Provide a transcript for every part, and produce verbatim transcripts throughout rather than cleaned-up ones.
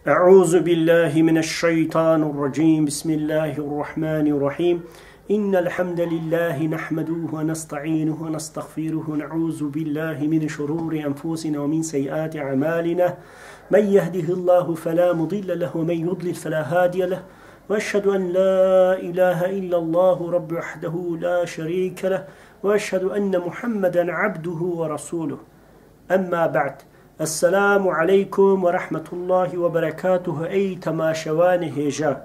أعوذ بالله من الشيطان الرجيم. بسم الله الرحمن الرحيم. إن الحمد لله نحمده ونستعينه ونستغفره ونعوذ بالله من شرور أنفسنا ومن سيئات أعمالنا. من يهده الله فلا مضل له ومن يضلل فلا هادي له. وأشهد أن لا إله إلا الله رب وحده لا شريك له. وأشهد أن محمدا عبده ورسوله. أما بعد. السلام عليكم ورحمة الله وبركاته. Ey temaşevanê hêja,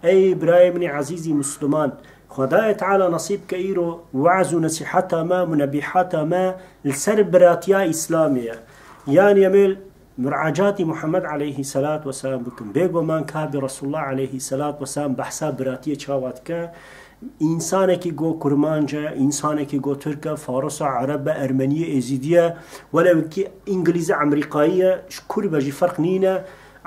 ey birayê min ê ezîzî Musliman, Xwedayê Teala nesîb ke îro we'z û nesîheta me, munebîhata me li ser biratiya Îslamê ye. Yanî em ê muracatî Muhammed aleyhî selat weselam bikin. Bêguman ka bi Resulullah aleyhî selat weselam behsa biratiyê çawa dike? Însanekî go Kurmanc e, însanekî go Tirk e, Faris e, Ereb e, Ermenî ye, Êzîdî ye, welew kî Îngilîz e, Emerîkayî ye, ji ku re be jî ferq nîne.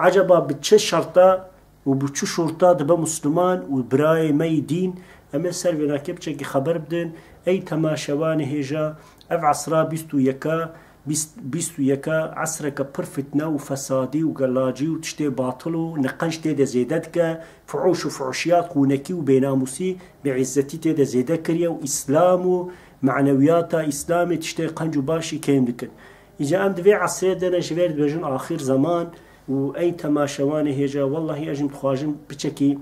Eceba bi çi şerta û bi çi şorta dibe Musliman û birayê me yî dîn? Em ê ser vê nakê piçekî xeber bidin. Ey temaşevanê hêja, ev esra bîst û yeka, bîst, bîst û yeka esreke pir fitne û fesadî û gelacî û tiştê batil û niqenc tê de zêde dike, fuhûş û fuhûşiyat, xûnekî û bênamûsî bi îzzetî tê de zêde kiriye û Îslam û manewiyata Îslamê tiştê qenc û başî kêm dikin. Îca em di vê esrê de ne, ji vê re dibêjin axir zeman û ey temaşevanê hêja, wellahî ez jî dixwajim piçekî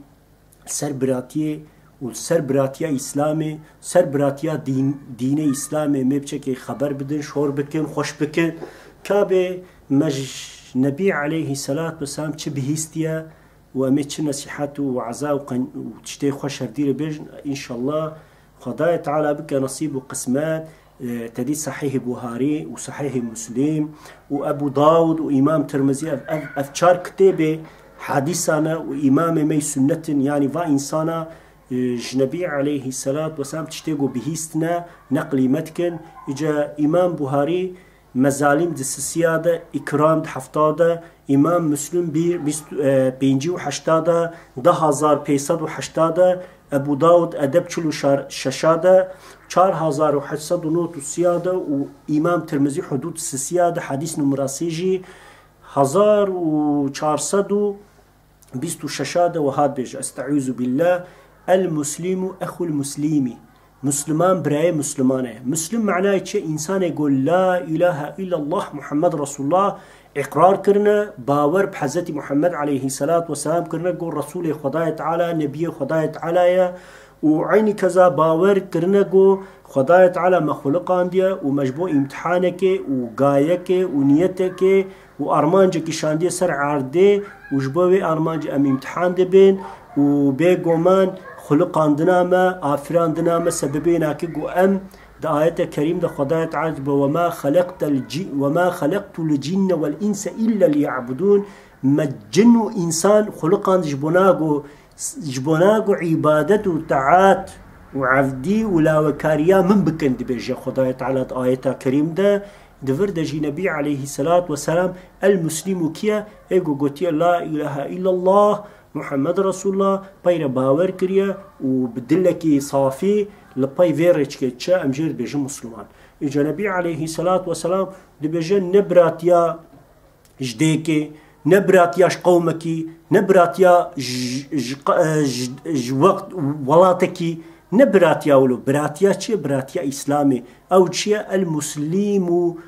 ser biratiyê û ser biratiya Îslamê, ser biratiya dîn, dînê Îslamê me piçekê xeber bidin, şor bikin, xweş bikin. Ka bê me ji Nebî aleyhî selat weselam çi bihîstiye û em ê çi nesîhet û we'za û qen-, û tiştê xweş hevdî re bêjin, înşallah Xwedayê Teala bike nesîb û qismet. E, tedî Sahîhê Buharî û Sahîhê Muslim û Ebû Dawud û Îmam Tirmizî, ev, ev, ev çar kitêbê hadîsan e û îmamê me yî sunnet in, yanî va însana, e, ji Nebî aleyhî selat weselam tiştê ku bihîstine neqlî me dikin. Îca Îmam Buharî Mezalîm di sisiya de, Îkram di hefta de, Îmam Muslim bîr bîst, e, pêncî û heşta de, deh hazar pênsed û heşta de, Ebû Dawud Edeb çil û şeşa de, çar hazar û heşt sed û nod û sîya de û Îmam Tirmizî Hudûd sisiya de, hedîs numrasî jî hezar û çar sed û bîst û şeşa de wiha dibêje, Estaizu billah, El muslimu exul muslimi. Musliman birayê Musliman e. Muslim manayê çi? Însanê ku la ilahe illallah Muhammed Resulullah îqrar kirine, bawer bi Hezretî Muhammed aleyhî selat weselam kirine ku Resûlê Xwedayê Teala, Nebiyê Xwedayê Teala ye û eynî keza bawer kirine ku Xwedayê Teala me xuliqandiye û me ji bo îmtihanekê û gayekê û niyetekê û armancekî şandiye ser erdê û ji bo wê armancê em îmtihan dibin û bêguman xuliqandina me, afirandina me sebebê nake ku em di ayete kerîm de Xwedayê Teala dibe, "Ve ma xeleqtel ci-, ve ma xeleqtul cinne vel inse illa liya'budun." Me cin û însan xuliqand ji bona ku, ji bona ku îbadet û taat û evdî û lawekariya min bikin, dibêje Xwedayê Teala di ayeta kerîm de. Di vir de jî Nebî aleyhî selat weselam, El Muslimu kiye? Ê ku gotiye, La ilahe illallah, Muhammed Resulullah, pey re bawer kiriye û bi dilekî safî li pey vê rêçikê diçe, em jê dibêjin Musliman. Îca Nebî aleyhî selat weselam dibêje, ne biratiya ji dêkê, ne biratiya ji qewmekî, ne biratiya ji, ji, ji, ji wext welatekî, ne biratiya wilo. Biratiya çi ye? Biratiya Îslamê. Ew çi ye? El Muslimu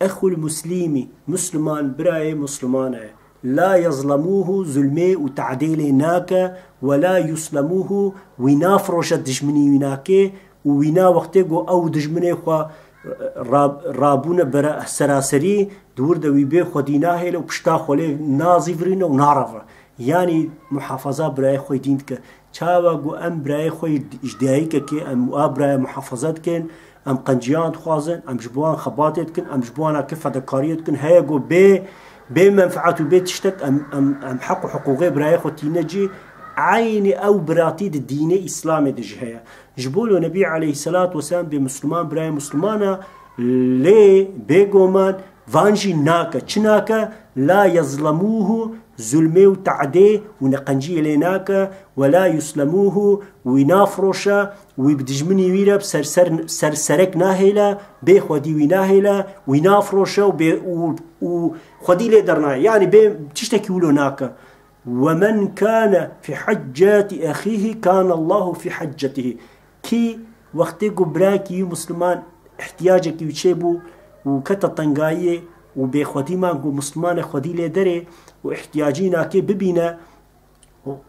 exul Muslimi. Musliman birayê Musliman e. La yezlemuhu, zulmê û tadê lê nake, we la yuslemuhu, wî nafroşe, dijminî wî nake û wîna wextê ku ew dijminê xwe ra-, rabûne bere-, seraserî, di wir de wî bê xwedî nahêle û pişta xwe lê nazîvirîne û nareve. Yanî muhafaza birayê xwe yê dîn dike. Çawa ku em birayê xwe yê d-, ji dayikekê em a birayê muhafaza dikin, em qenciyan dixwazin, em ji bo wan xebatê dikin, em ji bo wan ke fedekariyê dikin, heye ku bê, bê menfeet û bê tiştek em, em, em heq û hiqûqê birayê xwe tîne cî, eynî ew biratî di dînê Îslamê de jî heye. Ji bo lo Nebî aleyhî selat weselam bê Musliman birayê Musliman e, lê bêguman van jî nake. Çi nake? La yezlemuhu, zulmê û tadê û neqenciyê lê nake, we la yuslemuhu, wî nafroşe, wî bi dijminî wî re bi ser, ser, ser serek nahêle, bê xwedî wî nahêle, wî nafroşe û bê, û, û Xwedî lê dernaye. Yanî bê tiştekî wilo nake. "Ve men kâne fî heccati ehîhî kâne Allahu fî heccetihî." Kî wextê ku birakî wî Musliman ihtiyacekî wî çêbû û kete tengayiyê û bêxwedî man ku Muslimanê xwedî lê derê û ihtiyacî nakê bibîne,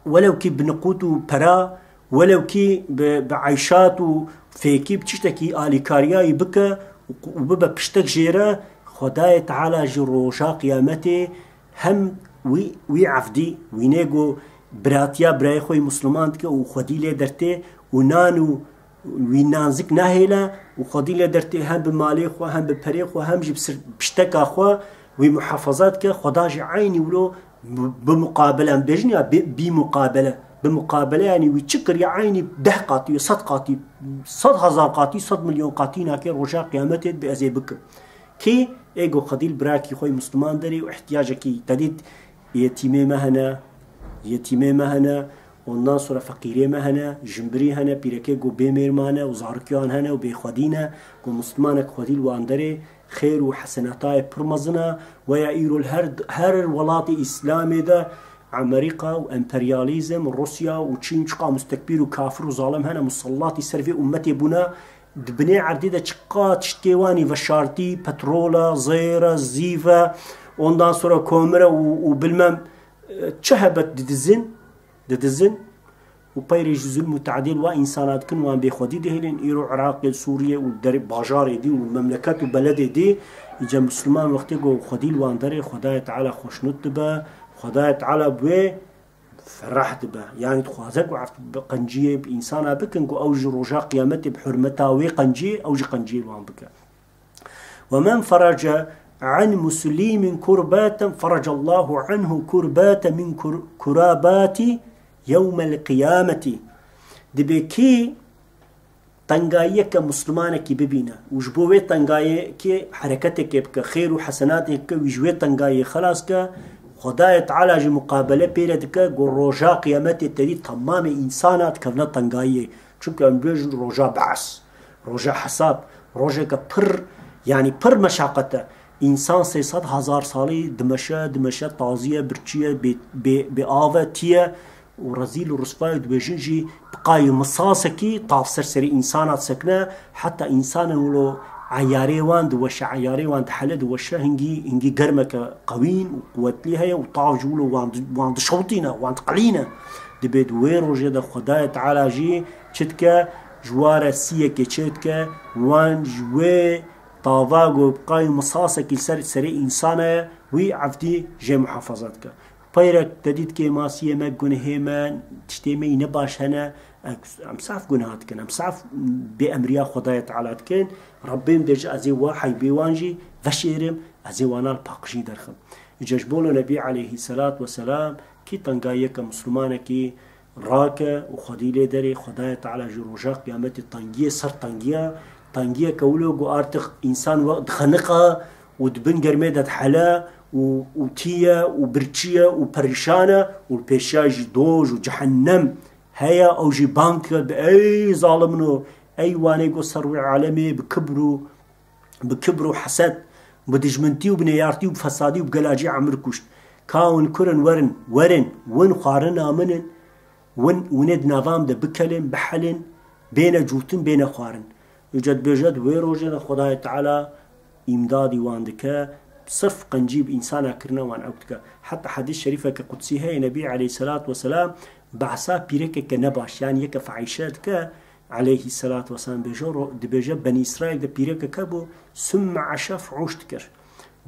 welew kî bi niqût û pera, welew kî bi, bi eyşat û fêkî bi tiştekî alîkariyayî bike û, û bibe piştek jê re, Xwedayê Teala ji roja qiyametê hem wî, wî evdî, wînê ku biratiya birayê xwe yî Musliman dike û xwedî lê dertê û nan û wî nan zik nahêle û xwedî lê dertê hem bi malê xwe, hem bi perê xwe, hem jî bi sir-, pişteka xwe wî muhafaza dike, Xweda jî eynî wilo bi, bi muqabele, em bêjin ya bi, bi muqabele, bi muqabele, yanî wî çi kiriye eynî deh qatî, sed qatî, sed hezar qatî, sed milyon qatî nake roja qiyametê bi ez ê bikim. Kî ê ku xwedî li birakî xwe yî Musliman derê û ihtiyacekî te dît, yetîmê me hene, yetîmê me hene, ondan sonra feqîrê me hene, jinbirî hene, pîrekê ku bê mêrman e û zarokiyan hene û bêxwedî ne, ku Muslimanek xwedî li wan derê xêr û hesenatayê pir mezin e. Weya îro li her, her welatê Îslamê de Amerîka û emperyalîzm, Rûsya û Çîn çiqa mustekbîr û kafir û zalim hene, musallatî ser vê ummetê bûne, di binê erdê de çiqa tiştê wan î veşartî, petrol e, zêr e, zîv e, ondan sonra komir e û, û bilmem, e, çi hebet didizin, didizin û peyrê ji zulm û teadî li wa însana dikin, wan bêxwedî dihêlin. Îro Iraqê, Sûriyê û derê bajarê dî û memleket û beledê dî, îca Musliman wextê ku xwedî li wan derê Xwedayê Teala xweşnûd dibe, Xwedayê Teala bi wê ferah dibe. Yanî dixwaze ku eft bi qenciyê bi însana bikin ku ew ji roja qiyametê bi hurmeta wê qenciyê, ew jî qenciyê li wan bike. "Ve men ferece an muslimin kurbaten ferecallahu anhu kurbate min kur-, kurabati yewmel qiyameti." Dibê kî tengayiyeke Muslimanekî bibîne û ji bo wê tengayiyekê hereketekê bike, xêr û hesenatê bike, wî ji wê tengayiyê xelas ke, Xwedayê Teala jî muqabele pê re dike, ku roja qiyametê te dî temamê însana dikevne tengayiyê. Çunke em dibêjin roja be's, roja hesab, rojeke pir, yanî pir meşaqet e. Însan sê sed hezar salî dimeşe, dimeşe, tazî ye, birçî ye, bê, bê, bê av e, tî ye û rezîl û risva ye, dibêjin jî bi qayê misasekî tav ser serê însana disekine, heta însanan wilo eyarê wan diweşe, eyarê wan dihele diweşe, hingî, hingî germeke qewîn û quwetlî heye û tav ji wilo wan di-, wan dişewtîne, wan diqilîne. Dibê di wê rojê de Xwedayê Teala jî çi dike? Ji wa re siyekê çê dike, wan ji wê tava ku bi qayê misasekî ser serê însana ye, wî evdî jê muhafaza dike. Peyrek te dît kêmasiyê me, gunehê me, tiştê me yî ne baş hene, em, em saf guneha dikin, em saf bêemriya Xwedayê Teala dikin. Rebbê min dê ji ez ê wa heybê wan jî veşêrim, ez ê wana li paqijî derxim. Îca ji bo lo Nebî aleyhî selat weselam kî tengayiyeke Muslimanekî rake û xwedî lê derê, Xwedayê Teala ji roja qiyametê tengiyê ser tengiya, tengiyeke wilo ku artık însan we dixeniqa û di bin germê de dihele û, û tî ye û birçî ye û perîşan e û li pêşiya jî doj û cehennem heye, ew jî bang dike, ey zalimno, ey wanê ku ser wê alemê bi kibr û bi kibr û hesed, bi dijmintî û bi neyartî û bi fesadî û bi gelacî emir kuşt. Ka hûn kur in, werin, werin, win xwarina min in, win, winê di nava min de bikelin, bihelin, bêne cûtin, bêne xwarin. Îca dibêje, di wê rojê de Xwedayê Teala îmdadî wan dike, sirf qencî bi însana kirine wan ew dike. Heta hedîs şerîfeke qudsî heye, Nebî aleyhisselatu vesselam behsa pîrekeke nebaş, yanî yeke fahîşe dike, aleyhisselatu vesselam bêje, ro-, dibêje, Benî Îsraîl de pîrekeke bû, summe eşe fuhûş dikir.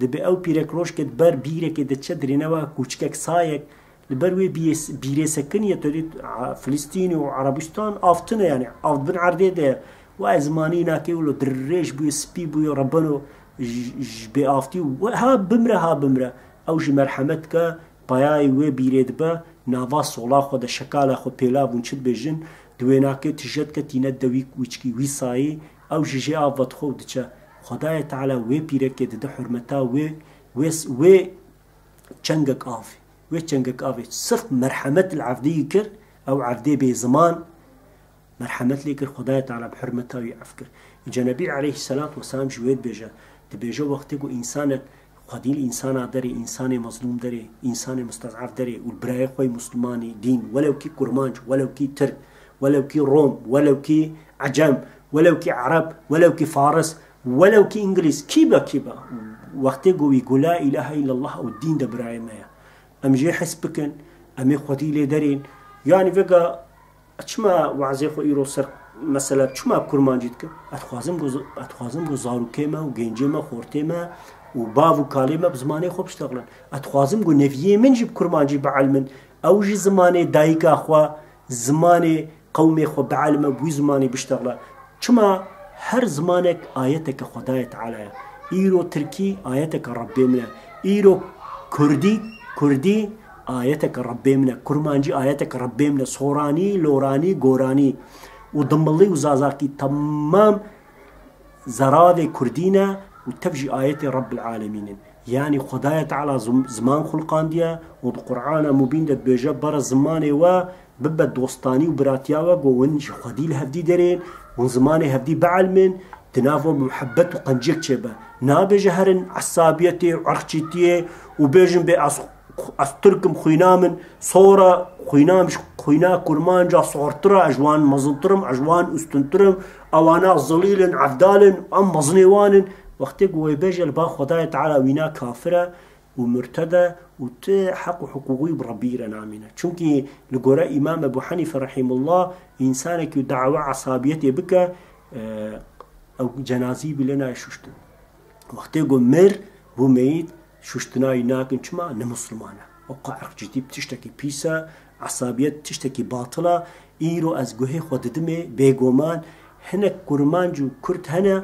Dibê ew pîrek rojkê di ber bîrekê diçe, dirêne wek kûçikek sayek, li ber wê bîyê-, bîrê sekiniye, te dît, a, Filistînî û Erebistan av tune, yanî av bin erdê de ye. Wa zimanî nakê wilo dirêj bûye, spî bûye, rebeno ji, ji bêavtî û we-, ha bimre, ha bimre. Ew jî merhemet ke, payayê wê bîrê dibe, nava sola xwe de şekala xwe pêla bûn, çi dibêjin, di wênakê tije dike tîne dewî wîçkî wî sayî, ew jî jê av vedixwe û diçe. Xwedayê Teala wê pîrekê dide hurmeta wê, wê, wê çengek avê. Wê çengek avê. Sirf merhemet li evdê yî kir, ew evdê bê ziman, merhemet lê kir, Xwedayê Teala bi hurmeta wî ef kir. Îca Nebî aleyhisselatu vesselam ji wê dibêje. Dibêje wextê ku însanek Xwedî li însana derê, însanê mezlûm derê, însanê mustez'ef derê û li birayê xwe yê muslimanî dîn, welew kî kurmanc, welew kî tirk, welew kî rom, welew kî ecem, welew kî ereb, welew kî faris, welew kî îngilîz, kî be, kî be. Wextê ku wî got la îlahe îllallah û dîn de birayê me ye. Em jê hes bikin, em ê xwedî lê derên. Yanî vêga çima wazê xwe îro ser mesela çima kurmancî dikin? Ez dixwazim ku, ez dixwazim ku zarokê me û gencê me, xortê me û bav û kalê me bi zimanê xwe biştexilin. Ez dixwazim ku neviyê min jî bi kurmancî bielmin. Ew jî zimanê dayika xwe, zimanê qewmê xwe bielime, bi wî zimanê biştexile. Çima? Her zimanek ayeteke Xwedayê Teala ye. Îro tirkî ayeteke Rebbê min e. Îro kurdî, kurdî ayeteke Rebbê min e. Kurmancî ayeteke Rebbê min e. Soranî, loranî, goranî û dimilî û zazakî temam zeravê kurdî ne û tev jî ayetê Rebbil Alemîn in. Yanî Xwedayê Teala zim-, ziman xulqandiye û di Qur'ana Mubîn de dibêje, bere zimanê we bibe dostanî û biratiya we, ku hûn ji xwedî li hevdî derên, hûn zimanê hevdî bielmin, di nav we muhebbet û qenciyek çêbe. Nabêje herin esabiyetê û erxçîtiyê û bêjin bê ez, ez tirk im, xwîna min sor e, xwîna min ji xwîna kurmanca sortir e, ez ji wan mezintir im, ez ji wan ûstuntir im, ewana zelîl in, evdal in, em mezinê wan in. Wextê ku wê bêje li ba Xwedayê Teala wîna kafir e û murted e û ti heq û hiqûqî bi Rebbî re namîne. Çunkî li gore Îmam Ebû Henîfe rehîmullah, însanekî dawa esabiyetê bike, e, ew cenazî bî lê nayê şuştin. Wextê ku mir, bû meyît, şuştina wî nakin, çima? Ne misliman e. Oqa erxcîtî tiştekî pîs e, esabiyet tiştekî batil e. Îro ez guhê xwe didimê, bêgoman hinek kurmanc û kurd hene,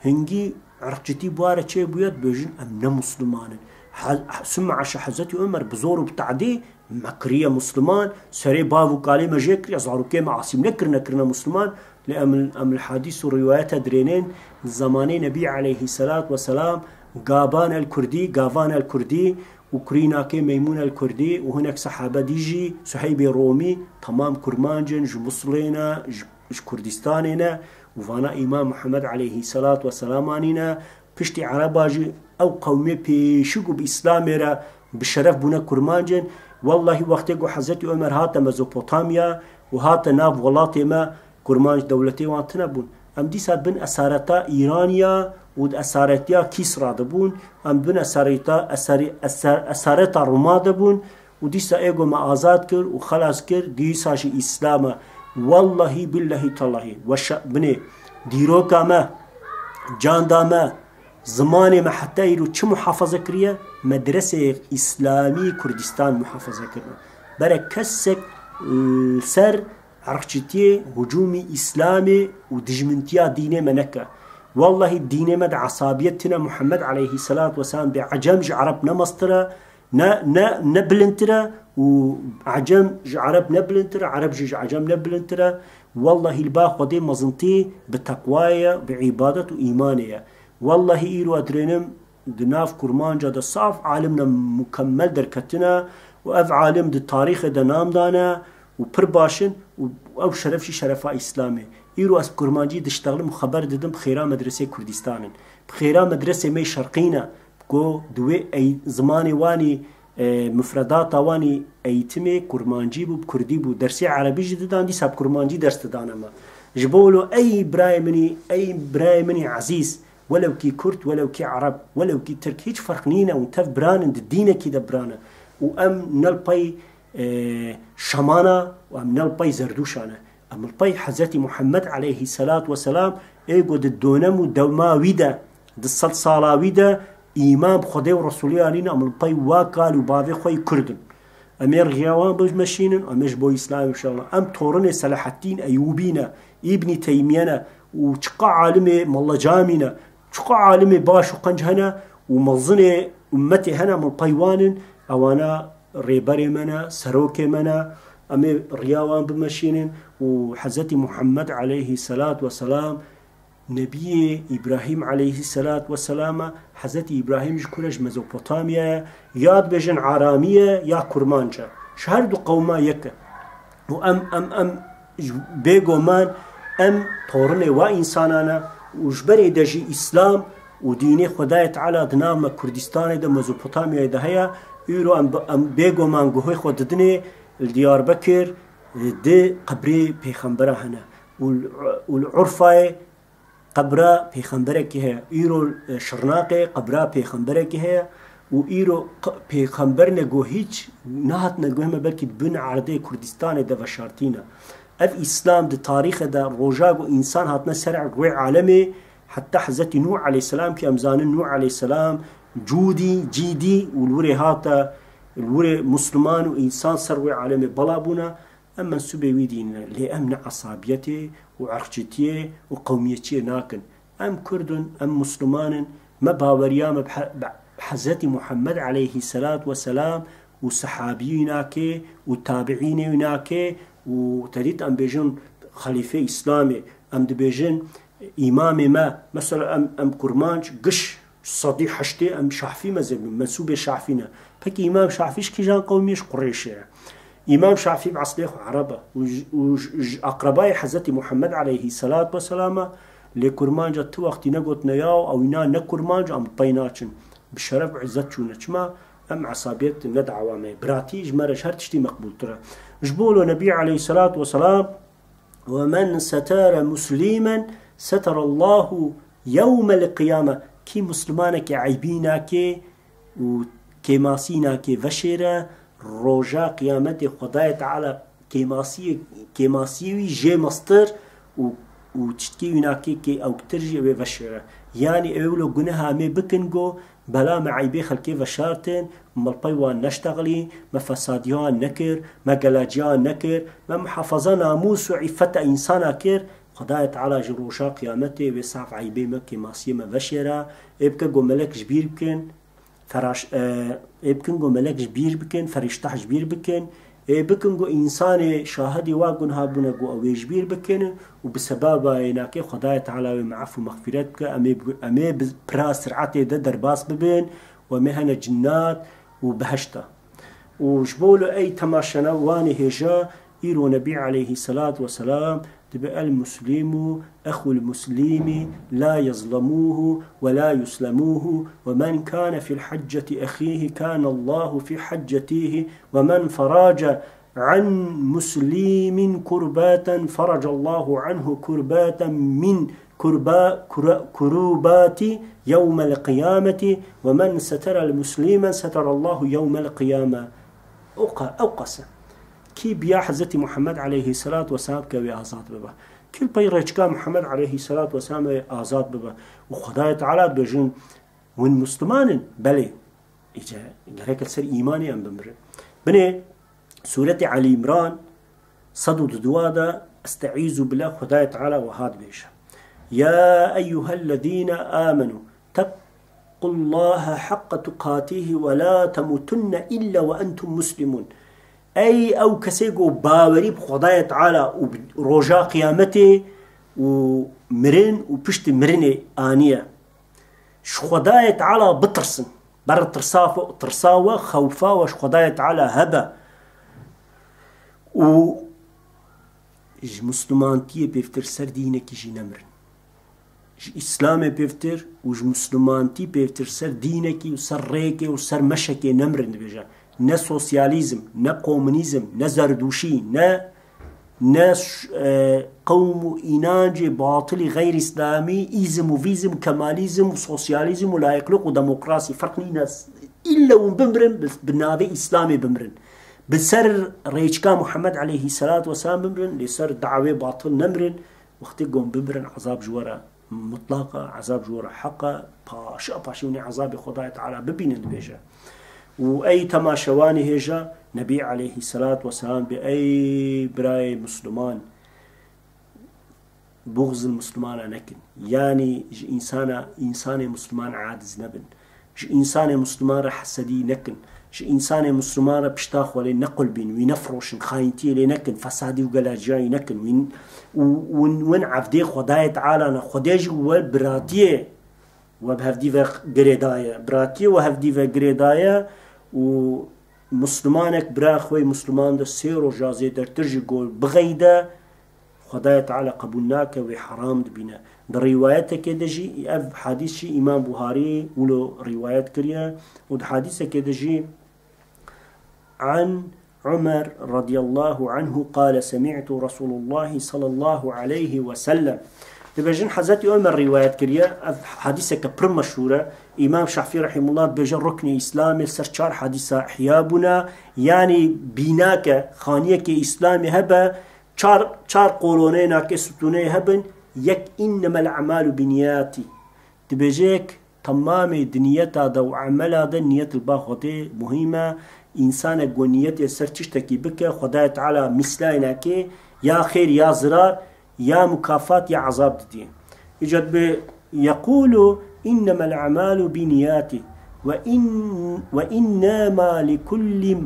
hingî erxcîtî bi wa re çêbûye, dibêjin, em ne musliman in. He-, Sümme Eşe Hezretî Omer bi zor û bi tadî me kiriye musliman, serê bav û kalê me jê kiriye, zarokê me asîmle kirine, kirine musliman. Lê em, em li hadîs û rîwayete dirênên, di zemanê Nebî aleyhî selat we selam, Gaban el Kurdî, Gavan el Kurdî û kurînakê Meymûn el Kurdî û hinek sehabe dî jî, Suheybê Romî, temam kurmanc in, ji Musilê ne, ji ji Kurdistanê ne û vana Îmam Muhammed aleyhî selat we selam anîne. Piştî Ereba jî ew qewmê pêşî ku bi Îslamê re bi şeref bûne kurmanc in. Wellahî wextê ku Hezretî Omer hate Mezopotamya û hate nav welatê me, kurmanc dewletê wan tune bûn. Em dîsa bin esareta Îraniya û di esaretiya Kîsra de bûn. Em bin esareta, esarê-, eser-, esareta Roma de bûn. Û dîsa ê ku me azad kir û xelas kir, dîsa jî Îslam e. Wellahî billehî tellahî. Weşa binê dîroka me, canda me, zimanê me heta îro çi muhafaza kiriye? Medreseyê Îslamî Kurdistan muhafaza kirine. Bere kesek, e, ser erxçîtiyê, hicûmî Îslamê û dijmintiya dînê me neke. Wellahî dînê me de esabiyet tine, Muhammed aleyhî selat we selam bê ecem ji Ereb ne mestir e. Ne, ne, ne bilindtir e û Ecem ji Ereb ne bilindtir e, Ereb jî ji Ecem ne bilindtir e. Wellahî li ba Xwedê mezintî bi teqwayê ye, bi îbadet û îmanê ye. Wellahî îro ez dirênim di nav kurmanca de saf alimne mukemmel derketine û ev alim di tarîxê de nam dane û pir baş in û ew şeref jî şerefa Îslamê. Îro ez bi kurmancî diştexlim û xeber didim bi xêra medresê Kurdistan in. Bi xêra medresê me şerqî ne. Ku di wê ey-, zimanê wanî, e, mufredata wanî eğitimê kurmancî bû, bi kurdî bû, dersê erebî jî didan, dîsa bi kurmancî ders didane me. Ji bo wilo ey birayê min î, ey birayê min î ezîz, welew kî kurd, welew kî ereb, welew kî tirk, hiç ferq nîne, hûn tev biran in, di dînekî de biran in. Û em ne li pey, e, şemana û em ne li pey zerdûşa ne. Em li pey Hezretî Muhammed aleyhî selat we selam ê ku di donem û dewma wî de, di sed sala wî de îman bi Xwedê û Resûlê anîne, em li pey wa kal û bavê xwe yî Kurd in. Em ê riya wan bimeşînin, em ê ji bo Îslamê bişexilin. Em torinê Selahaddîn Eyûbî ne, Îbnî Teymîye ne û çiqa alimê Mella Camî ne, çiqa alimê baş û qenc hene û mezinê ummetê hene, em li pey wan in, ewana rêberê me ne, serokê me ne, em ê riya wan bimeşînin û Hezretî Muhammed aleyhî selat we selam, Nebiyê Îbrahîm aleyhî selat we selam e, Hezretî Îbrahîm ji kure, ji Mezopotamya ye, ya dibêjin Aramî ye ya Kurmanc e. Ji her du qewma yek e. Û em, em, em ji bêgoman em torinê wa însanan e û ji berê de jî Îslam û dînê Xwedayê Teala di nav me Kurdistanê de, Mezopotamyayê de heye. Îro em, em bêguman guhê xwe didinê li Diyarbekir, e, di qebrê pêxembera hene. Û li, û li Urfayê qebra pêxemberekî heye. Îro, e, Şirnaqê qebra pêxemberekî heye. Û îro q-, pêxember ne ku hîç nehatine guhê me, belkî di bin erdê Kurdistanê de veşartîne. Ev Îslam di tarîxê de roja ku însan hatine ser rûyê alemê, heta Hezretî Nûh aleyhisselam, ki em zanin Nûh aleyhisselam cûdî, cîdî û li wirê hate, li wirê Musliman û însan ser rûyê alemê bela bûne, em mensûbê wî dîn ne. Lê em ne esabiyetê û erqçîtiyê û qewmiyetçiyê nakin. Em Kurd in, em Musliman in, me baweriya me bi he-, bi Hezretî Muhammed aleyhisselat weselam û sehabiyê wî nake û tabiînê wî nake û te dît em bêjin xelîfê Îslamê, em dibêjin îmamê me, mesela em, em kurmanc giş sedî heştê em Şafî mezheb in, mensûbê Şafî ne. Peki Îmam Şafî ji kîjan qewmî ye? Ji Qurêşê ye. Îmam Şafî bi eslê xwe Ereb e û ji, û ji, ji aqrebayê Hezretî Muhammed aleyhisselat weselam e. Lê kurmanca tu wextî negotine ya û ew îna ne kurmanc, em bi pey naçin. Bi şeref û îzzet çûne. Çima? Em esabiyet ne dawa me ye. Biratî ji me re ji her tiştî meqbûltir e. Ji bo lo Nebî aleyhisselat weselam, "Ve men setara muslimen setarallahu yewmel qiyame." Kî Muslimanekî eybî nake û kêmasî nake veşêre, roja qiyametê Xwedayê Teala kêmasiyê, kêmasiyê wî jê mestir û, û çitkî wî nake kê ewktir jî ew ê veşêre. Yanî ew lo guneha em ê bikin go, bela me eybê xelkê veşartin, me li pey wan neştexilî, me fesadiya wan nekir, me gelaciya wan nekir, me muhafaza namûs û îfeta însana kir, Xwedayê Teala ji roja qiyametê wê saf eybê me, kêmasiyê me veşêre, ê bike go melek ji bîr bikin, feraş-, e, ê bikin go melek ji bîr bikin, ferîştah ji bîr bikin, ê bikin go însanê şahidê wa gunha bûne go ew ê ji bîr bikin û bi sebaba wê nake Xwedayê Teala wê me efû mexfîret bike, em ê bi, em ê bi pira sir'etê de derbas bibin û em ê hene cinnat û behişta. Û ji bo lo ey temaşevanê hêja, îro Nebî aleyhisselat weselam dibe, "El muslimu exul muslimi la yezlemuhu ve la yuslemuhu ve men kâne fil hacceti ehihi kâne Allahu fi haccetihi ve men ferace an muslimin kurbaten feracallahu anhu kurbaten min kurba-, kura-, kurubati yewmel qiyameti ve men seterel muslimen seterallahu yewmel qiyame." O ka-, ew qas e. Kî biya Hezretî Muhammed aleyhisselat weselam ke wê azad bibe. Kî li pey rêçika Muhammed aleyhisselat weselam wê azad bibe. Û Xwedayê Teala dibêjin, hûn Musliman in? Belê. Îca gerek li ser îmanê em bimirin. Binê Sûretê Elî Îmran sed û duduwa de Esteîzu billah, Xwedayê Teala wiha dibêje, "Ya eyyuhellezîne âmenû, tequllâhe heqqa tuqatîhî ve la temutunne îlle ve entum muslimûn." Ey ew kesê ku bawerî bi Xwedayê Teala û bi roja qiyametê û mirin û piştî mirinê aniye. Ji Xwedayê Teala bitirsin. Ber tirsa xwe, tirsa we, xewfa we ji Xwedayê Teala hebe. Û ji Muslimantiyê pêvtir ser dînekî jî nemirin. Ji Îslamê pêvtir û ji Muslimantî pêvtir ser dînekî û ser rêkê û ser meşekê nemirin dibêje. Ne sosyalîzm, ne komunîzm, ne zerdûşî, ne ne ş-, e, qewm û înancê batilî xeyr îslamî, îzm û vîzm, kemalizm û sosyalîzm û layiqlik û demokrasî ferq nîne. Îlle hûn bimirin, bi, bi navê Îslamê bimirin. Bi ser rêçika Muhammed aleyhisselat weselam bimirin, lê ser dawê batil nemirin. Wextê gon bimirin, ezab ji we re mutlaq e, ezab ji we re heq e, paşa paşî hûn ê ezabê Xwedayê Teala bibînin, dibêje. Û ey temaşevanê hêja, Nebî aleyhisselat weselam bê, ey birayê Musliman, buxz li Muslimana nekin. Yanî ji însana, însanê Musliman aciz nebin. Ji însanê Musliman re hesedî nekin. Ji însanê Musliman re pişta xwe lê nequlbîn, wî nefiroşin, xayîntiyê lê nekin, fesadî û gelaciyayî nekin. Wî, û, û win evdê Xwedayê Teala ne. Xwedê jî we biratiyê we bi hevdî ve girêdaye. Biratiyê we hevdî ve girêdaye û Muslimanek bira xwe yê Musliman de sê roja zêdetir ji gor bixeyde, Xwedayê Teala qebûl nake, wê heram dibîne. Di rîwayetekê de jî, ev hadîs jî Îmam Buharî wilo rîwayet kiriye û di hadîsekê de jî an Umer radiyallahu anhu qale semî'tu Resulullahi sallallahu aleyhi ve sellem. Dibêjin Hezretî Omer rîwayet kiriye. Ev hadîseke pir meşhûr e. Îmam Şafî rahimullah dibêje ruknê Îslamê ser çar hadîsa ihya bûne. Yanî bînake, xaniyekê Îslamê hebe, çar, çar qoloneyê nake, sütûneyê hebin. Yek, innemel a'malu binniyati. Dibêje yek, temamê di niyeta de û emela de niyet li ba Xwedê muhîm e. Însanek ku niyetê ser tiştekî bike, Xwedayê Teala mîslayê nake, ya xêr ya zirar, ya mukafat ya ezab didî. Îca dibê, yekulu innemel a'malu binniyati ve in-, ve innema likulli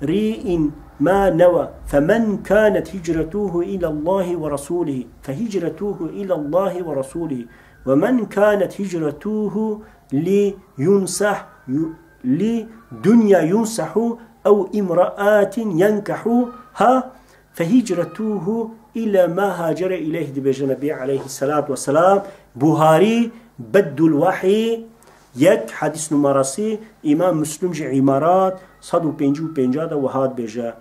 imri'in ma newa. Femen kanet hicretuhu ilallahi ve rasulihi, fehicretuhu ilallahi ve rasulihi. Ve men kanet hicretuhu li yunsah, yu-, li dunya yunsahu ev imraatin yenkahuha, fehicretuhu ila ma hacere ileyh, dibêje Nebî aleyhisselatu vesselam. Buharî, Beddul Wahî, yek, hadîs numarası, Îmam Muslim jî Îmarat, sed û pêncî û pênc de wiha dibêje.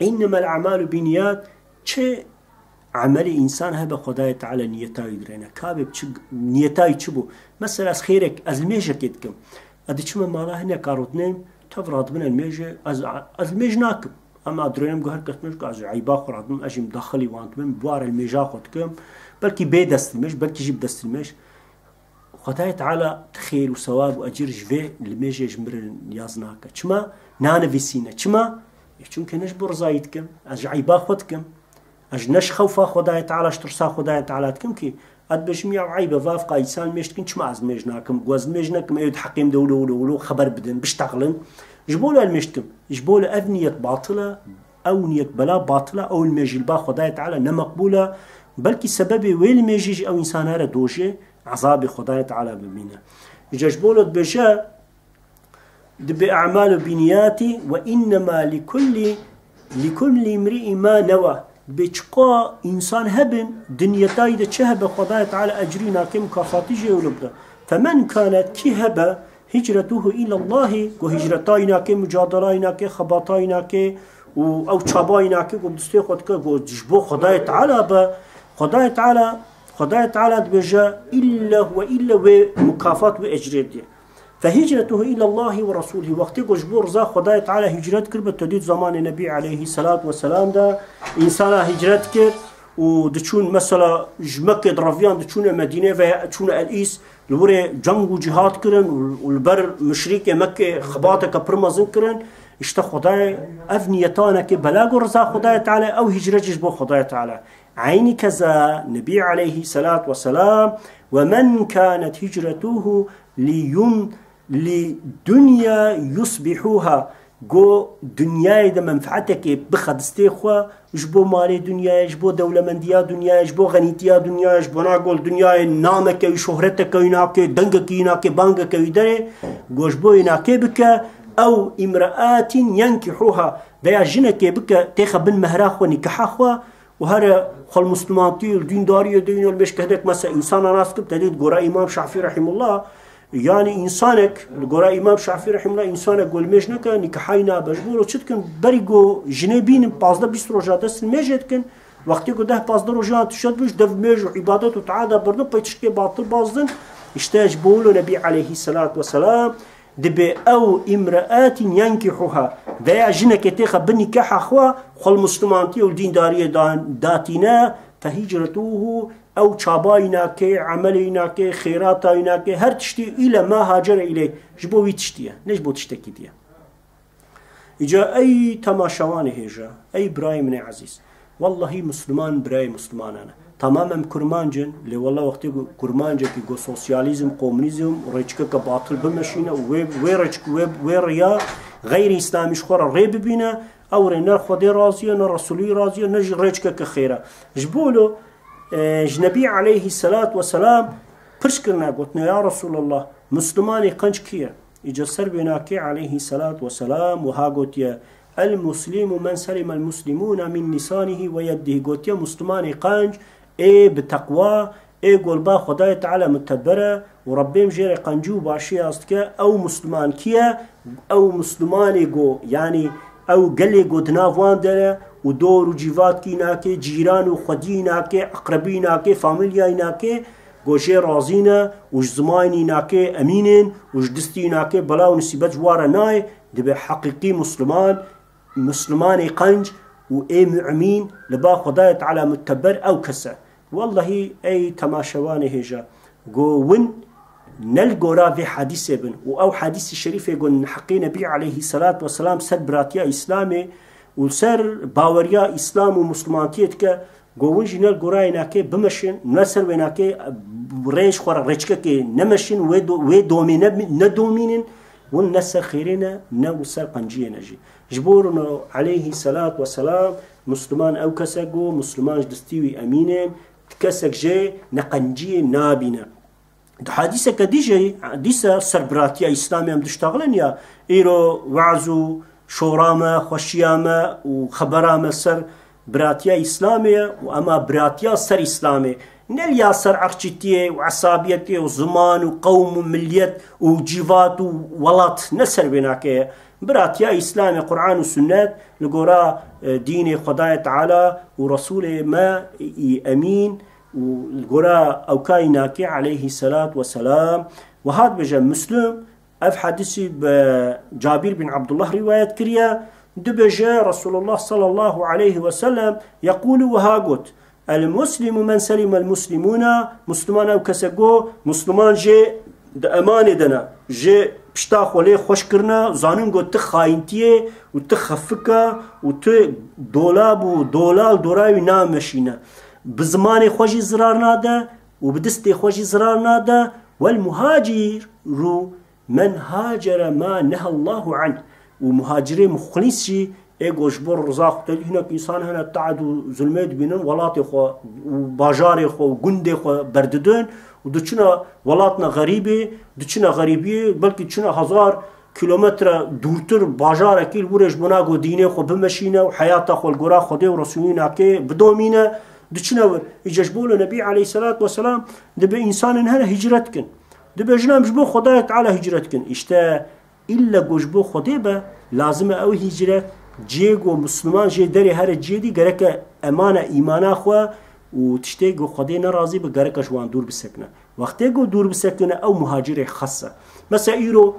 Înnemel a'malu binniyat, çi emelê însan hebe Xwedayê Teala niyeta wî dirêne. Ka be çi, niyeta wî çi bû? Mesela ez xêrek, ez limêjekê dikim. Ez diçime mala hineka rûdinêm, tev radibine limêjê, ez, ez limêj nakim. Ama dirênim ku her kes limêj ku ez ji eyba xwe radinim, ez jî midaxilî wan dibim, bi ware limêja xwe dikim. Belkî bê destlimêj, belkî jî bi destlimêj. Xwedayê Teala xêr û sewab û ecir ji vê limêjê ji min re niyaz nake. Çima? Nanivîsîne. Çima? E, çunke ne ji bo rizayî dikim, ez ji eyba xwe dikim. Ez ne ji xewfa Xwedayê Teala, ji tirsa Xwedayê Teala dikim ki, ez dibêjim ya eyb e, vavka însan limêj dikin, çima ez limêj nakim? Ku ez limêj nekim, ew di heqê min de wilo, wilo, wilo xeber bidin, biştexilin. Ji bo wilo limêj dikim. Ji bo wilo ev niyet batil e, ew niyet bela batil e, ew limêjî li ba Xwedayê Teala ne meqbûl e. Belkî sebebê wê limêjî ji ew însana re dojê, ezabê Xwedayê Teala bimîne. Îca ji bo wilo dibêje, Dibê a'malu binniyati ve innema likulli, likulli imri'in ma newa. Dibê çiqa însan hebin, di niyetayî de çi hebe, Xwedayê Teala ecrî nake, mukafatî jê wilo bide. Femen kanet, kî hebe, hicretuhu ilallahi, ku hicretayî nake, mucadelayî nake, xebatayî nake û ew çabayî nake, ku distê xwe dike, ku ji bo Xwedayê Teala be, Xwedayê Teala, Xwedayê Teala dibêje, ille ve ille wê mukafat, wê ecrê diye. Fehicretuhu ilallahi ve rasulî. Wextê ku ji bo riza Xwedayê Teala hicret kiribe, te dît zamanê Nebî aleyhisselatu vesselam de însana hicret kir û diçûn mesela ji Mekkê direviyan diçûne Medînê veya çûne El Îs, li wirê ceng û cîhad kirin û, û li ber muşrîkê Mekkê xebateke pir mezin kirin. Îşte Xwedayê ev niyetanekê bela ku riza Xwedayê Teala, ew hicret jî ji bo Xwedayê Teala. Eynî keza Nebî aleyhisselatu vesselam, ve men kanet hicretuhu li yun-, li dunya yusbihuha, go dinyayê de menfeetekê bixe distê xwe, ji bo malê dinyayê, ji bo dewlemendiya dinyayê, ji bo xenîtiya dinyayê, ji bona go li dinyayê nameke wî, şohreteke wî nake, dengekî wî nake, bangeke wî derê, go ji bo wê nake bike, ew imraatin yenkihuha, veya jinekê bike, têxe bin mehra xwe, nîkaha xwe, û here xwe li Muslimantî û li dîndariyê de yîne li mêj kehnek mesela însana nas kir, te dît gora Îmam Şafî Rahimullah, yanî însanek, li gora Îmam Şafî Rahimullah, însanek ku li mêj neke, nîkehayî nabe. Ji bo çi dikin? Berî ku jinê bînin, pazdeh bîst roja dest li mêjê dikin. Wextê ku deh pazdeh rojan tişt bû, ji dev mêj û îbadet û tea de birdin, pey tiştê batil bazdin. Îşte ji bo wilo Nebî aleyhisselatu vesselam Dibê ew imraatin yenkihuha, veya jinekê têxe bi nîkeha xwe, xwe li Muslimantiyê û dîndariyê dan-, datîne, fehicretuhu, ew çabayî nake, emelê nake, xêrata nake, her tiştî île ma hacere îleyh, ji bo wî tiştî ye, ne ji bo tiştekî diye. Îca ey temaşevanê hêja, ey birayê min ê ezîz, Wellahî Misliman birayê Mislimanan e. Tamam em Kurmanc in, lê wella wextê ku Kurmancekî ku sosyalîzm, komunîzm û rêçikeke batil bimeşîne û wê, wê rêçik, wê, wê riya xeyrî Îslamî ji xwe re rê bibîne, ew rê ne Xwedê razî ye, ne Resûlî razî ye, ne jî rêçikeke xêr e. Ji bo lo, e, ji Nebî aleyhî selat weselam pirs kirine, gotine, Ya Resûlallah, Mislimanê qenc kî ye? Îca ser vê nakê aleyhî selat weselam wiha gotiye, "El muslimu men selima el muslimuna min lisanihi ve yeddihi." Gotiye, Muslimanê qenc ê bi teqwa, ê go li ba Xwedayê Teala mutebber e û Rebbê em jê re qencî û başiyê ez dike. Ew Musliman kî ye? Ew Muslimanê go, yanî ew gelê go di nav wan de ne û dor û cîvatkî nake, cîran û xwediyî nake, eqrebî nake, famîlyayî nake, go jê razî ne û ji zimanî nake emîn in û ji distî nake bela û nisîbet ji wan re nayê, dibe heqîqî Musliman, Muslimanê qenc û ê mu'mîn li ba Xwedayê Teala mutebber ew kes e. Wellehî ey temaşevanê hêja, go win ne li gora vê hadîsê bin û ew hadîsî şerîfê go heqê Nebî aleyhî selat weselam ser biratiya Îslamê û ser baweriya Îslam û Muslimantiyê dike, go win jî ne li gora wênakê bimeşin, ne ser wênakê rêj xwe re rêçkekê nemeşin, wê do-, wê domê ne-, nedomînin, win ne ser xêrê ne, ne win ser qenciyê ne jî. Ji bo rûno aleyhî selat weselam, Musliman ew kes e go Musliman ji distî wî emîn e, kesek jê neqenciyê nabîne. Di hadîseke dî jî, dîsa ser biratiya Îslamê em diştexilin ya, îro weaz û şora me, xweşiya me û xebera me ser biratiya Îslamê ye û ema biratiya ser Îslamê, ne ya ser erçîtiyê û esabiyetê û ziman û qewm û miliyet û cîvat û welat, ne ser wênakê ye. Biratiya Îslamê, Quran û Sunnet, li gora, e, dînê Xwedayê Teala û Resulê me î emîn û li gora ewkayî nake aleyhî selat weselam. Wiha dibêje Muslim, ev hadîsî bi Cabîr bin Abdullah rîwayet kiriye, dibêje Resulullah sallallahu aleyhi ve sellem yeqûlu wiha got, "El muslimu men selima el muslimuna", Musliman ew kes e go Musliman jê di emanê de ne, jê pişta xwe lê xweş kirine, zanin go ti xayintiyê û ti xefika û ti dolab û dolal dora wî nameşîne. Bi zimanê xwe jî zirar nade û bi distê xwe jî zirar nade. Wel muhaciru men hacere ma nehallahu anh. Û muhacirê muxlîs jî ê go ji bo riza Xwedê, hinek însan hene taed û zulmê dibînin, welatê xwe û bajarê xwe û gundê xwe berdidin û diçine welatna xerîbê, diçine xerîbiyê, belkî çine hezar kilometre dûrtir bajarekî li wir ê ji bona go dînê xwe bimeşîne û heyata xwe li gora Xwedê û Resûlî nake bidomîne, diçine wir. Îca ji bo li Nebî aleyhisselat weselam dibe însanên hene hicret kin. Dibêjin em ji bo Xwedayê Teala hicret kin. Îşte îlle ku ji bo Xwedê be, lazim e ew hicret cihê ku Misliman jê derê here cihê dî, gereke emane îmana xwe û tiştê ku Xwedê nerazî be, gereke ji wan dûr bisekine. Wextê ku dûr bisekine, ew muhacirê xes e. Mesela îro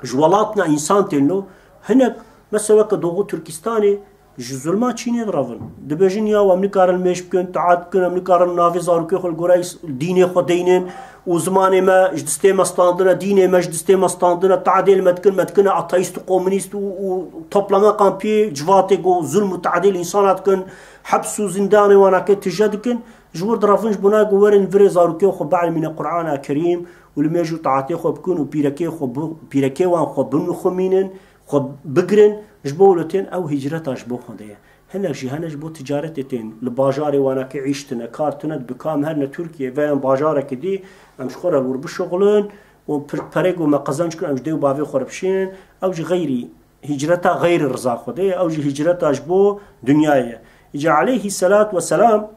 ji welatna însan tên lo, hinek mesela weke Doğu Türkistanê, ji zulma Çînê diravin. Dibêjin ya em nikarin mêj bikin, taat bikin, em nikarin navê zarokê xwe li gora îs-, dînê xwe deynin û zimanê me ji distê me standine, dînê me ji distê me standine, taadê li me dikin, me dikine ateîst û komunîst û, û toplama kampiyê, civatê ku zulm û taadê li însana dikin, heps û zindanê wana ke tije dikin, ji wir diravin ji bona ku werin virê zarokê xwe bielmîne Qur'ana Kerîm û li mêj û taatê xwe bikin û pîrekê xwe bi-, pîrekê wan xwe bimixumînin, xwe bigirin, ji bo wilo tên ew hicreta ji bo Xwedê ye. Hinek jî hene ji bo ticaretê tên. Li bajarê wana ke îş tine, kar tine, dibe ka em herine Tirkiye veya bajarekê dî, em ji xwe re wir bişuxulin û pir-, perê ku me qezenc kir, em ji dê û bavê xwe re bişînin. Ew jî xeyrî, hicreta xeyrî riza Xwedê ye, ew jî hicreta ji bo dinyayê ye. Îca aleyhî selat weselam,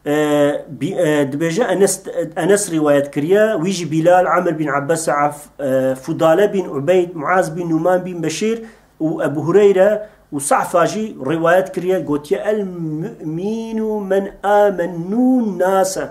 E, bi-, e, dibêje Enes, Enes rîwayet kiriye, wî jî Bilal, Amr bin Abbas, Af-, e, Fudale bin Ubeyd, Muaz bin Numan bin Beşîr û Ebu Hureyre û Sa'fa jî rîwayet kiriye, gotiye, "El mu'minu men amennun nase."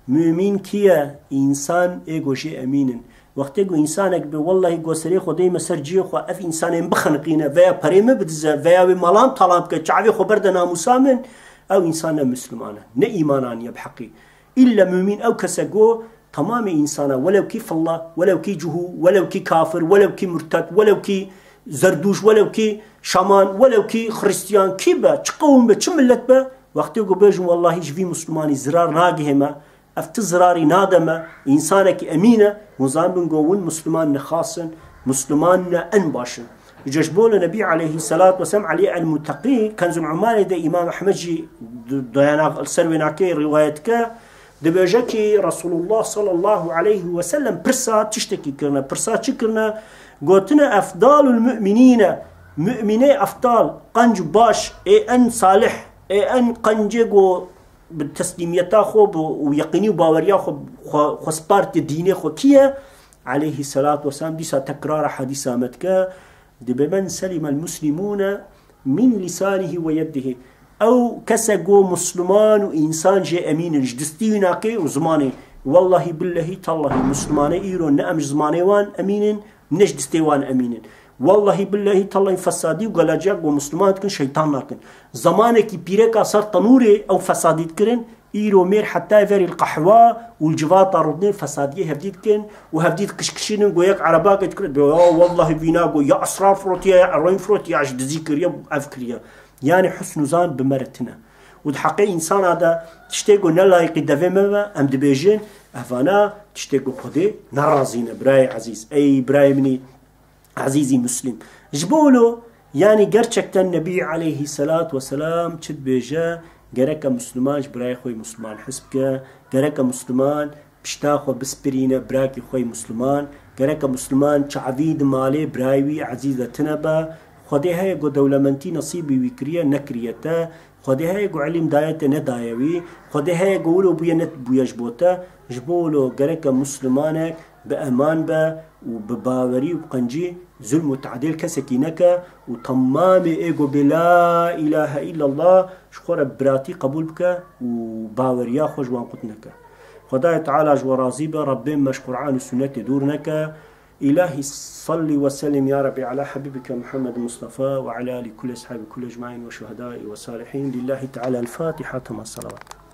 Mumîn kî ye? Însan ê go jê emîn in. Wextê ku însanek bi, "Wellahî go serê xwe deyme ser cihê xwe, ev însanên bixeniqîne, veya perê min bidize, veya wê malan talan bike, çavê xwe berde namûsa min", ew însan ne Misliman e, ne îmana niye bi heqî. Îlle mumîn ew kes e ku temamê însana, welew kî filla, welew kî cuhû, welew kî kafir, welew kî murted, welew kî zerdûş, welew kî şaman, welew kî xristiyan, kî be, çi qewm be, çi millet be, wextê ku bêjin, "Wellahî ji vî Mislimanî zirar nagihê me, ev ti zirarî nade me", însanekî emîn e, hûn zanibin ku win Misliman ne xas in, Misliman ne en baş in. Îca ji bo li Nebî aleyhî selat weselam, Elî el-Muteqî, Kenzul Umalê de Îmam Ehmed jî d-, dayana ser wê nake rîwayet dike, dibêje ki Resulullah sallallahu aleyhi ve sellem pirsa tiştekî kirine. Pirsa çi kirine? Gotine, "Efdalul mu'minîne Mumînê eftal, qenc baş, ê en salih, ê en qencê ku bi teslîmiyeta xwe bi, û yeqînî û baweriya xwe, xwe, xwe spartî dînê xwe kî ye? Aleyhisselatu vesselam dîsa tekrara hedîsa me dike, dibe, "Men selimel muslimûne min lisanihi ve yedihi." Ew kese ku Musliman û însan jê emîn in, ji distî wî nake û zimanê. Wellahî billehî tallahî Muslimane îro ne em ji zimanê wan emîn in, ne ji distê wan emîn in. Wellahî billehî tallahî fesadî û galaciya ku Musliman dikin şeytan nakin. Zamanekî pîreka ser tenûrê ew fesadî dikirin, îro mêr heta verî li qehwa û li civata rûdinê fesadiyê hevdî dikin û hevdî dikişkişînin, go yek erebake dikir, dibe, "Ya wellahî vîna go ya esrar firotiye, ya eroîn firotiye, ya ji dizî kiriye, ev kiriye." Yani husn û zan bi me re tine. Û di heqê însana de tiştê ku ne layîqî devê me be, em dibêjin, evana tiştê ku Xwedê nerazî ne, birayê ezîz. Ey birayê min î ezîzî Muslim. Ji bo wilo, yani gerçekten Nebî aleyhisselat vesselam çi dibêje, gereke Musliman ji birayê xwe yê Musliman hez bike, gereke Musliman pişta xwe bispirîne birakî xwe yê Musliman, gereke Musliman çavî di malê birayê wî ezîz de tine be, Xwedê heye ku dewlementî nesîbî wî kiriye, nekiriye te, Xwedê heye ku elîm daye te, nedaye wî, Xwedê heye ku wilo bûye, nebûye ji bo te, ji bo wilo gereke Muslimanek bi eman be û bi bawerî û bi qencî zulm û tadê li kesekî neke û temamê ê ku bê la îlahe îllallah ji xwe re biratî qebûl bike û baweriya xwe ji wan qut neke. Xwedayê Teala ji we razî be, Rebbê me ji Qur'an û Sunnetê dûr neke. Îlahî salli ve sellim ya Rebbî ala Habîbike Muhammed Mustafa ve ala alî kulli eshabî kulli ecmaîn ve şuhedâî ve salihîn. Lillahî Teala el-Fatiha. Tema salavat.